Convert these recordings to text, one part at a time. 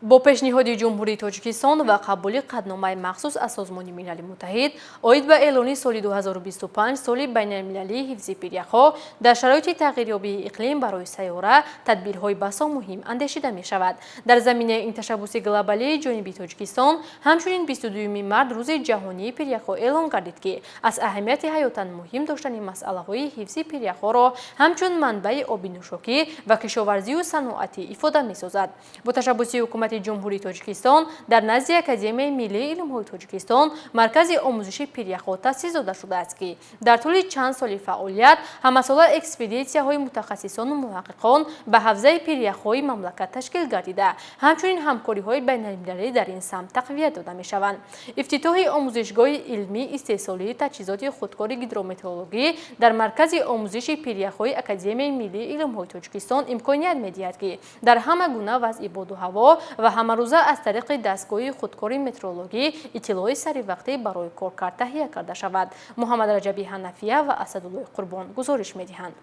Бо пешниҳоди Ҷумҳурии Тоҷикистон ва қабули қатъномаи махсус аз Созмони Милали Муттаҳид оид ба эълони соли 2025 соли байналмилалии ҳифзи пиряхҳо дар шароити тағйирёбии иқлим барои сайёра тадбирҳои басо муҳим андешида мешавад. Дар заминаи ин ташаббуси глобалии ҷониби Тоҷикистон ҳамчунин 22 март рӯзи ҷаҳонии пиряхҳо эълон гардид, ки аз аҳамияти ҳаётан муҳим доштани масъалаҳои ҳифзи пиряхҳоро ҳамчун манбаи оби нӯшокӣ ва кишоварзию саноатӣ ифода месозад. Бо ташаббуси ҳукумати Ҷумҳурии Тоҷикистон дар назди Академияи миллии илмҳои Тоҷикистон маркази омӯзиши пиряхҳо таъсис дода шудааст, ки дар тӯли чанд соли фаъолият ҳамасола экспедитсияҳои мутахассисону муҳаққиқон ба ҳавзаи пиряхҳои мамлакат ташкил гардида, ҳамчунин ҳамкориҳои байналмилалӣ дар ин самт тақвият дода мешаванд. Ифтитоҳи омӯзишгоҳи илмии истеҳсолии таҷҳизоти худкори гидрометеорологӣ дар маркази омӯзиши пиряхҳои Академияи миллии илмҳои Тоҷикистон имконият медиҳад, ки дар ҳама гуна вазъи боду ҳаво ва ҳамарӯза аз тариқи дастгоҳи худкори метеорологӣ иттилои саривақтӣ барои коркард таҳия карда шавад. Муҳаммад Раҷаби Ҳанафия ва Асадуллои Қурбон гузориш медиҳанд.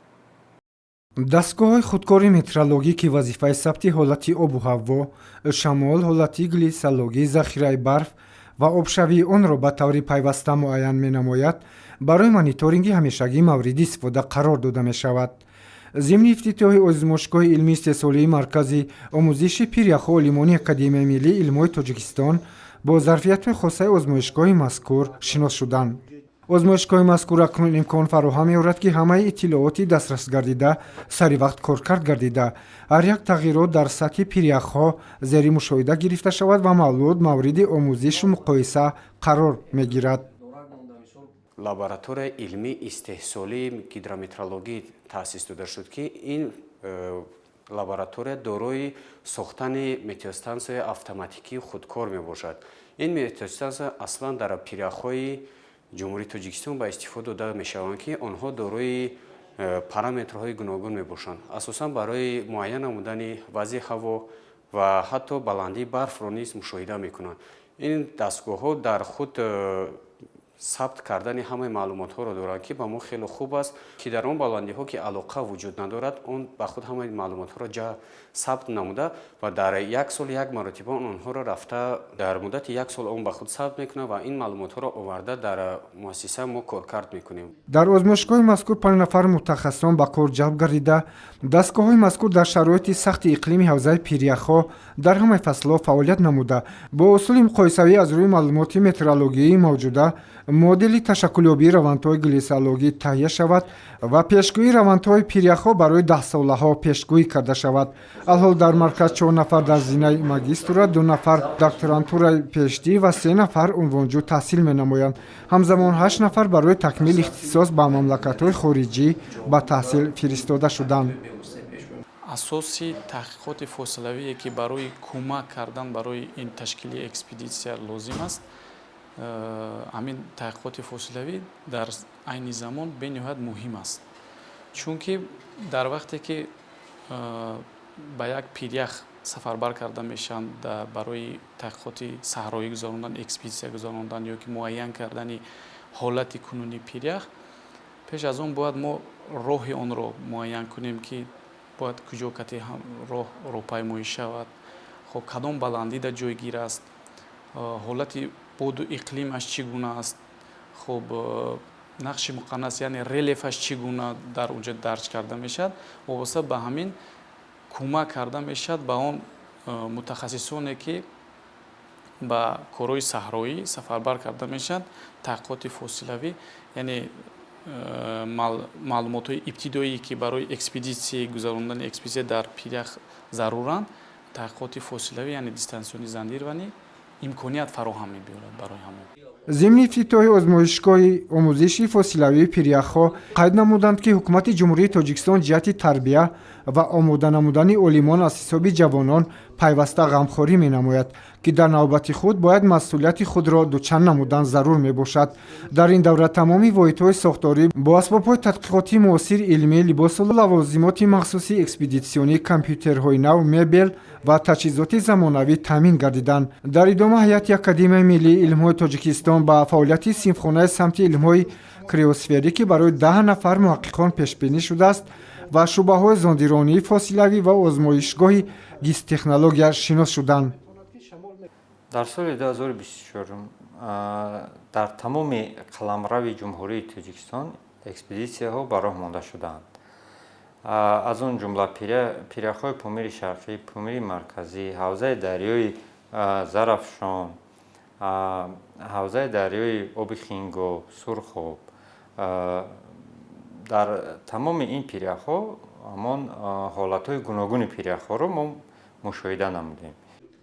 Дастгоҳҳои худкори метеорологӣ, ки вазифаи сабти ҳолати обу ҳаво, шамол, ҳолати глитсиологӣ, захираи барф ва обшавии онро ба таври пайваста муайян менамояд, барои мониторинги ҳамешагӣ мавриди истифода қарор дода мешавад. Зимни ифтитоҳи озмоишгоҳи илмии истеҳсолии маркази омӯзиши пиряхҳо олимони Академияи миллии илмҳои Тоҷикистон бо зарфиятҳои хосаи озмоишгоҳи мазкур шинос шуданд. Озмоишгоҳи мазкур акнун имкон фароҳам меорад, ки ҳамаи иттилооти дастрасгардида саривақт коркард гардида, ҳар як тағйирот дар сатҳи пиряхҳо зери мушоҳида гирифта шавад ва маълумот мавриди омӯзишу муқоиса қарор мегирад. Лабораторияи илмии истеҳсолии гидрометеорологӣ таъсис дода шуд, ки ин лаборатория дорои сохтани метеостансияи автоматикии худкор мебошад. Ин метеостансия аслан дар пиряхҳои Ҷумҳурии Тоҷикистон ба истифода дода мешаванд, ки онҳо дорои параметрҳои гуногун мебошанд, асосан барои муайян намудани вазъи ҳаво ва ҳатто баландии барфро низ мушоҳида мекунанд. Ин дастгоҳҳо дар худ сабт кардани ҳамаи маълумотҳоро доранд, ки ба мо хеле хуб аст, ки дар он баландиҳо, ки алоқа вуҷуд надорад, он ба худ ҳамаи маълумотҳоро сабт намуда ва дар як сол як маротиба онҳоро рафта дар муддати як сол он ба худ сабт мекунад ва ин маълумотҳоро оварда дар муассиса мо коркард мекунем. Дар озмоишгоҳи мазкур 5 нафар мутахассисон ба кор ҷалб гардида, дастгоҳҳои мазкур дар шароити сахти иқлими ҳавзаи пиряхҳо дар ҳамаи фаслҳо фаъолият намуда, бо усули муқоисавӣ аз рӯи маълумоти метеорологии мавҷуда модели ташаккулёбии равандҳои глитсиологӣ таҳия шавад ва пешгӯии равандҳои пиряхҳо барои даҳсолаҳо пешгӯӣ карда шавад. Алҳол дар марказ чор нафар дар зинаи магиструра, ду нафар докторантураи PhD ва се нафар унвонҷӯ таҳсил менамоянд. Ҳамзамон ҳашт нафар барои такмили ихтисос ба мамлакатҳои хориҷӣ ба таҳсил фиристода шуданд. Асоси таҳқиқоти фосилавие, ки барои кӯмак кардан барои ин ташкили экспедитсия лозим аст, ҳамин таҳқиқоти фосилавӣ дар айни замон бениҳоят муҳим аст, чунки дар вақте ки ба як пирях сафарбар карда мешаванд барои таҳқиқоти саҳроӣ гузарондан, экспедитсия гузарондан ё ки муайян кардани ҳолати кунунии пирях, пеш аз он бояд мо роҳи онро муайян кунем, ки бояд куҷо кати роҳ роҳпаймоӣ шавад, хоб, кадом баландида ҷойгир аст, ҳолати боду иқлимаш чӣ гуна аст, хоб, нақши муқаннас, яъне релефаш чӣ гуна дар онҷо дарҷ карда мешавад. Вобаста ба ҳамин кӯмак карда мешавад ба он мутахассисоне, ки ба корҳои саҳроӣ сафарбар карда мешаванд. Таҳқиқоти фосилавӣ, яъне маълумотҳои ибтидоӣ, ки барои экспедитсияи гузарондани экспедитсия дар пирях заруранд, таҳқиқоти фосилавӣ, яъне дистанционный зондирование, имконият фароҳам мебиёрад барои ҳамон. Зимни ифтитоҳи озмоишгоҳи омӯзиши фосилавии пиряхҳо қайд намуданд, ки ҳукумати Ҷумҳурии Тоҷикистон ҷиҳати тарбия ва омода намудани олимон аз ҳисоби ҷавонон пайваста ғамхорӣ менамояд, ки дар навбати худ бояд масъулияти худро дучанд намудан зарур мебошад. Дар ин давра тамоми воҳидҳои сохторӣ бо асбобҳои тадқиқотии муосири илмӣ, либосу лавозимоти махсуси экспедитсионӣ, компютерҳои нав, мебел ва таҷҳизоти замонавӣ таъмин гардиданд. Дар идома ҳайати Академияи миллии илмҳои Тоҷикистон ба фаъолияти синфхонаи самти илмҳои криосферӣ, ки барои 10 нафар муҳаққиқон пешбинӣ шудааст, ва шӯъбаҳои зондиронии фосилавӣ ва озмоишгоҳи гистехнология шинос шуданд. Дар соли 2024 дар тамоми қаламрави Ҷумҳурии Тоҷикистон экспедитсияҳо ба роҳ монда шудаанд. Аз он ҷумла пиряхҳои Помири Шарқӣ, Помири Марказӣ, ҳавзаи дарёи Зарафшон, ҳавзаи дарёи Оби Хингоб, Сурхоб. Дар тамоми ин пиряхҳо ҳамон ҳолатҳои гуногуни пиряхҳоро мо мушоҳида намудем.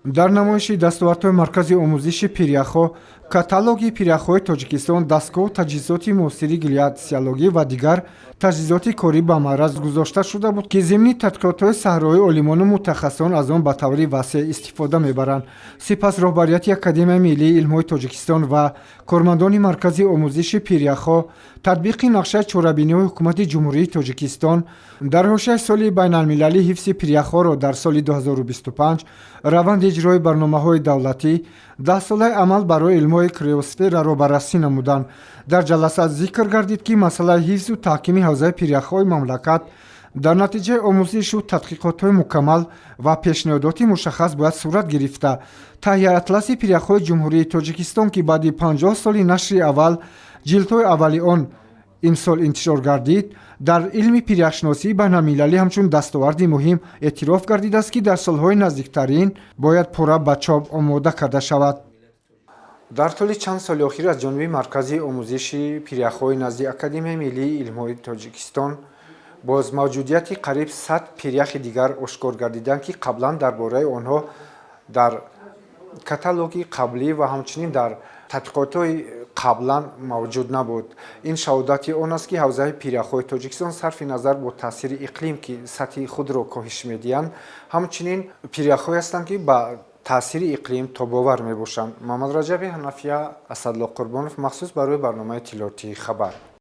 Дар намоиши дастовардҳои Маркази омӯзиши пиряхҳо, каталоги пиряхҳои Тоҷикистон, дастгоҳу таҷҳизоти муосири гляциологӣ ва дигар таҷҳизоти корӣ ба маъраз гузошта шуда буд, ки зимни тадқиқотҳои саҳроии олимону мутахассисон аз он ба таври васеъ истифода мебаранд. Сипас роҳбарияти Академияи миллии илмҳои Тоҷикистон ва кормандони Маркази омӯзиши пиряхҳо татбиқи нақшаи чорабиниҳои Ҳукумати Ҷумҳурии Тоҷикистон дар ҳошияи соли байналмилалии ҳифзи пиряхҳоро дар соли 2025, раванди иҷрои барномаҳои давлатӣ, 10-солаи амал барои илмҳои криосфераро баррасӣ намуданд. Дар ҷаласа зикр гардид, ки масъалаи ҳифзу таҳкими ҳавзаи пиряхҳои мамлакат дар натиҷаи омӯзишу тадқиқотҳои мукаммал ва пешниҳодоти мушаххас бояд сурат гирифта, таҳияи атласи пиряхҳои Ҷумҳурии Тоҷикистон, ки баъди 50 соли нашри аввал ҷилдҳои аввали он имсол интишор гардид, дар илми пиряхшиносии байналмилалӣ ҳамчун дастоварди муҳим эътироф гардидааст, ки дар солҳои наздиктарин бояд пурра ба чоп омода карда шавад. Дар тӯли чанд соли охир аз ҷониби Маркази омӯзиши пиряхҳои назди Академияи миллии илмҳои Тоҷикистон боз мавҷудияти қариб 100 пиряхи дигар ошкор гардиданд, ки қаблан дар бораи онҳо дар каталоги қаблӣ ва ҳамчунин дар тадқиқотҳои қаблан мавҷуд набуд. Ин шаҳодати он аст, ки ҳавзаи пиряхҳои Тоҷикистон сарфи назар бо таъсири иқлим, ки сатҳи худро коҳиш медиҳанд, ҳамчунин пиряхҳое ҳастанд, ки ба таъсири иқлим тобовар мебошанд. Муҳаммадраҷаби Ҳанафия, Асадло Қурбонов, махсус барои барномаи иттилоотии «Хабар».